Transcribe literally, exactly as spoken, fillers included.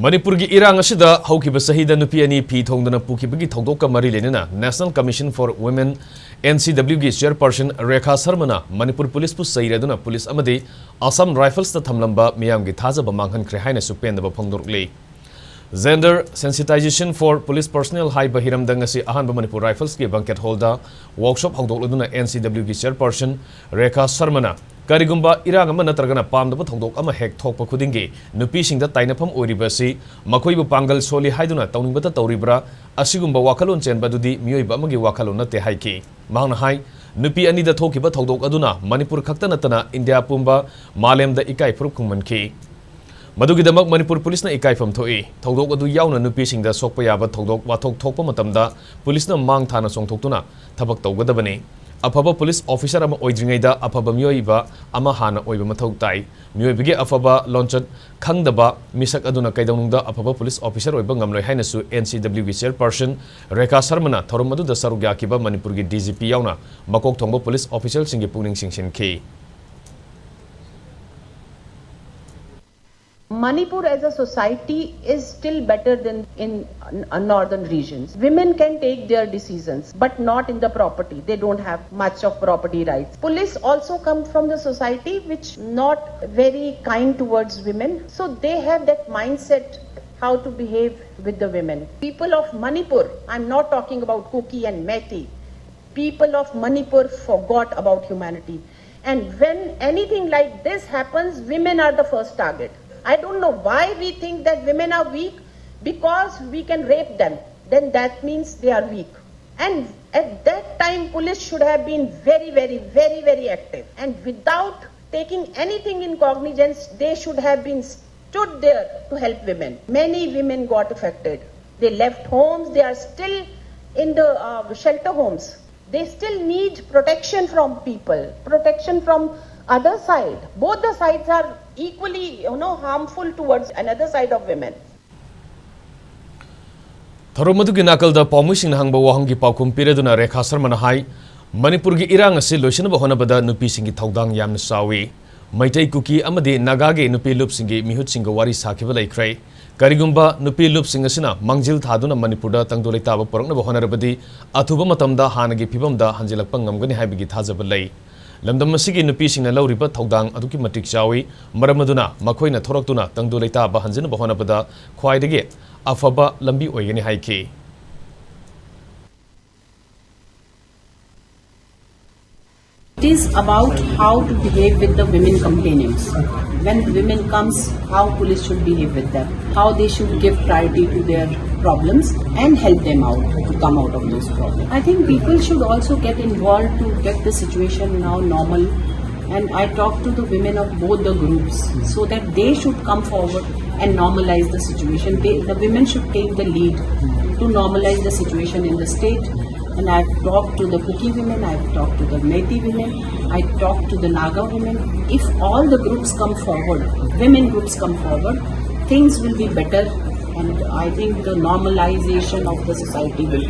ꯃꯅꯤꯄꯨꯔꯒꯤ ꯏꯔꯥꯡ ꯑꯁꯤꯗ ꯍꯧꯈꯤꯕ ꯆꯍꯤꯗ ꯅꯨꯄꯤ ꯑꯅꯤ ꯐꯤ ꯊꯣꯡꯗꯨꯅ ꯄꯨꯈꯤꯕꯒꯤ ꯊꯧꯗꯣꯛꯀ ꯃꯔꯤ ꯂꯩꯅꯅ National Commission for Women, N C W ꯒꯤ chairperson ꯔꯦꯈꯥ ꯁꯔꯃꯅ ꯃꯅꯤꯄꯨꯔ ꯄꯨꯂꯤꯁꯄꯨ ꯆꯩꯔꯗꯨꯅ ꯄꯨꯂꯤꯁ ꯑꯃꯗꯤ Assam Riflesꯇ ꯊꯝꯂꯝꯕ ꯃꯤꯌꯥꯝꯒꯤ ꯊꯥꯖꯕ ꯃꯥꯡꯍꯟꯈ꯭ꯔꯦ ꯍꯥꯏꯅꯁꯨ ꯄꯦꯟꯗꯕ ꯐꯣꯡꯗꯣꯔꯛꯂꯤ꯫ Gender Sensitization for Police Personnel ꯍꯥꯏꯕ ꯍꯤꯔꯝꯗ ꯉꯁꯤ ꯑꯍꯥꯟꯕ Manipur Riflesꯀꯤ banquet hallꯗ workshop ꯍꯧꯗꯣꯛꯂꯗꯨꯅ N C W ꯒꯤ chairperson ꯔꯦꯈꯥ ꯁꯔꯃꯅ ꯀꯔꯤꯒꯨꯝꯕ ꯏꯔꯥꯡ ꯑꯃ ꯅꯠꯇ꯭ꯔꯒꯅ ꯄꯥꯝꯗꯕ ꯊꯧꯗꯣꯛ ꯑꯃ ꯍꯦꯛ ꯊꯣꯛꯄ ꯈꯨꯗꯤꯡꯒꯤ ꯅꯨꯄꯤꯁꯤꯡꯗ ꯇꯥꯏꯅꯐꯝ ꯑꯣꯏꯔꯤꯕ ꯑꯁꯤ ꯃꯈꯣꯏꯕꯨ ꯄꯥꯡꯒꯜ ꯁꯣꯜꯂꯤ ꯍꯥꯏꯗꯨꯅ ꯇꯧꯅꯤꯡꯕꯇ ꯇꯧꯔꯤꯕ꯭ꯔꯥ? ꯑꯁꯤꯒꯨꯝꯕ ꯋꯥꯈꯜꯂꯣꯟ ꯆꯦꯟꯕ ꯑꯗꯨꯗꯤ ꯃꯤꯑꯣꯏꯕ ꯑꯃꯒꯤ ꯋꯥꯈꯜꯂꯣꯟ ꯅꯠꯇꯦ ꯍꯥꯏꯈꯤ꯫ ꯃꯍꯥꯛꯅ ꯍꯥꯏ, ꯅꯨꯄꯤ ꯑꯅꯤꯗ ꯊꯣꯛꯈꯤꯕ ꯊꯧꯗꯣꯛ ꯑꯗꯨꯅ ꯃꯅꯤꯄꯨꯔ ꯈꯛꯇ ꯅꯠꯇꯅ ꯏꯟꯗꯤꯌꯥ ꯄꯨꯝꯕ ꯃꯥꯂꯦꯝꯗ ꯏꯀꯥꯏ ꯐꯨꯔꯨꯞ ꯈꯨꯝꯍꯟꯈꯤ꯫ ꯃꯗꯨꯒꯤꯗꯃꯛ ꯃꯅꯤꯄꯨꯔ ꯄꯨꯂꯤꯁꯅ ꯏꯀꯥꯏꯐꯝ ꯊꯣꯛꯏ꯫ ꯊꯧꯗꯣꯛ ꯑꯗꯨ ꯌꯥꯎꯅ ꯅꯨꯄꯤꯁꯤꯡꯗ ꯁꯣꯛꯄ ꯌꯥꯕ ꯊꯧꯗꯣꯛ ꯋꯥꯊꯣꯛ ꯊꯣꯛꯄ ꯃꯇꯝꯗ ꯄꯨꯂꯤꯁꯅ ꯃꯥꯡ ꯊꯥꯅ ꯆꯣꯡꯊꯣꯛꯇꯨꯅ ꯊꯕꯛ ꯇꯧꯒꯗꯕꯅꯤ꯫ ꯑꯐꯕ ꯄꯨꯂꯤꯁ officer ꯑꯃ ꯑꯣꯏꯗ꯭ꯔꯤꯉꯩꯗ ꯑꯐꯕ ꯃꯤꯑꯣꯏꯕ ꯑꯃ ꯍꯥꯟꯅ ꯑꯣꯏꯕ ꯃꯊꯧ ꯇꯥꯏ꯫ ꯃꯤꯑꯣꯏꯕꯒꯤ ꯑꯐꯕ ꯂꯣꯟꯆꯠ ꯈꯪꯗꯕ ꯃꯤꯁꯛ ꯑꯗꯨꯅ ꯀꯩꯗꯧꯅꯨꯡꯗ ꯑꯐꯕ ꯄꯨꯂꯤꯁ officer ꯑꯣꯏꯕ ꯉꯝꯂꯣꯏ ꯍꯥꯏꯅꯁꯨ N C W ꯒꯤ chairperson ꯔꯦꯈꯥ ꯁꯔꯃꯅ ꯊꯧꯔꯝ ꯑꯗꯨꯗ ꯁꯔꯨꯛ ꯌꯥꯈꯤꯕ ꯃꯅꯤꯄꯨꯔꯒꯤ D G P ꯌꯥꯎꯅ ꯃꯀꯣꯛ ꯊꯣꯡꯕ ꯄꯨꯂꯤꯁ officialꯁꯤꯡꯒꯤ ꯄꯨꯛꯅꯤꯡ ꯆꯤꯡꯁꯤꯟꯈꯤ꯫ Manipur as a society is still better than in uh, northern regions. Women can take their decisions, but not in the property. They don't have much of property rights. Police also come from the society which not very kind towards women. So they have that mindset how to behave with the women. People of Manipur, I'm not talking about Kuki and Meitei, people of Manipur forgot about humanity. And when anything like this happens, women are the first target. I don't know why we think that women are weak, because we can rape them. Then that means they are weak. And at that time, police should have been very, very, very, very active. And without taking anything in cognizance, they should have been stood there to help women. Many women got affected. They left homes, they are still in the uh, shelter homes. They still need protection from people, protection from other side. Both the sides are equally, you know, harmful towards another side of women. ꯊꯧꯔꯝ ꯑꯗꯨꯒꯤ ꯅꯥꯀꯜꯗ ꯄꯥꯎꯃꯤꯁꯤꯡꯅ ꯍꯪꯕ ꯋꯥꯍꯪꯒꯤ ꯄꯥꯎꯈꯨꯝ ꯄꯤꯔꯗꯨꯅ ꯔꯦꯈꯥ ꯁꯔꯃꯅ ꯍꯥꯏ, ꯃꯅꯤꯄꯨꯔꯒꯤ ꯏꯔꯥꯡ ꯑꯁꯤ ꯂꯣꯏꯁꯤꯟꯅꯕ ꯍꯣꯠꯅꯕꯗ ꯅꯨꯄꯤꯁꯤꯡꯒꯤ ꯊꯧꯗꯥꯡ ꯌꯥꯝꯅ ꯆꯥꯎꯏ꯫ ꯃꯩꯇꯩ, ꯀꯨꯀꯤ ꯑꯃꯗꯤ ꯅꯥꯒꯥꯒꯤ ꯅꯨꯄꯤ ꯂꯨꯞꯁꯤꯡꯒꯤ ꯃꯤꯍꯨꯠꯁꯤꯡꯒ ꯋꯥꯔꯤ ꯁꯥꯈꯤꯕ ꯂꯩꯈ꯭ꯔꯦ꯫ ꯀꯔꯤꯒꯨꯝꯕ ꯅꯨꯄꯤ ꯂꯨꯞꯁꯤꯡ ꯑꯁꯤꯅ ꯃꯥꯡꯖꯤꯜ ꯊꯥꯗꯨꯅ ꯃꯅꯤꯄꯨꯔꯗ ꯇꯪꯗꯨ ꯂꯩꯇꯥꯕ ꯄꯨꯔꯛꯅꯕ ꯍꯣꯠꯅꯔꯕꯗꯤ, ꯑꯊꯨꯕ ꯃꯇꯝꯗ ꯍꯥꯟꯅꯒꯤ ꯐꯤꯕꯝꯗ ꯍꯟꯖꯤꯜꯂꯛꯄ ꯉꯝꯒꯅꯤ ꯍꯥꯏꯕꯒꯤ ꯊꯥꯖꯕ ꯂꯩ꯫ ꯂꯝꯗꯝ ꯑꯁꯤꯒꯤ ꯅꯨꯄꯤꯁꯤꯡꯅ ꯂꯧꯔꯤꯕ ꯊꯧꯗꯥꯡ ꯑꯗꯨꯛꯀꯤ ꯃꯇꯤꯛ ꯆꯥꯎꯏ꯫ ꯃꯔꯝ ꯑꯗꯨꯅ ꯃꯈꯣꯏꯅ ꯊꯣꯔꯛꯇꯨꯅ ꯇꯪꯗꯨ ꯂꯩꯇꯥꯕ ꯍꯟꯖꯤꯟꯅꯕ ꯍꯣꯠꯅꯕꯗ ꯈ꯭ꯋꯥꯏꯗꯒꯤ ꯑꯐꯕ ꯂꯝꯕꯤ ꯑꯣꯏꯒꯅꯤ ꯍꯥꯏꯈꯤ꯫ It is about how to behave with the women complainants. When women comes, how police should behave with them, how they should give priority to their problems and help them out to come out of those problems. I think people should also get involved to get the situation now normal. And I talk to the women of both the groups so that they should come forward and normalize the situation. They, the women should take the lead to normalize the situation in the state. And I've talked to the Kuki women, I've talked to the Meitei women, I talked to the Naga women. If all the groups come forward, women groups come forward, things will be better. And I think the normalization of the society will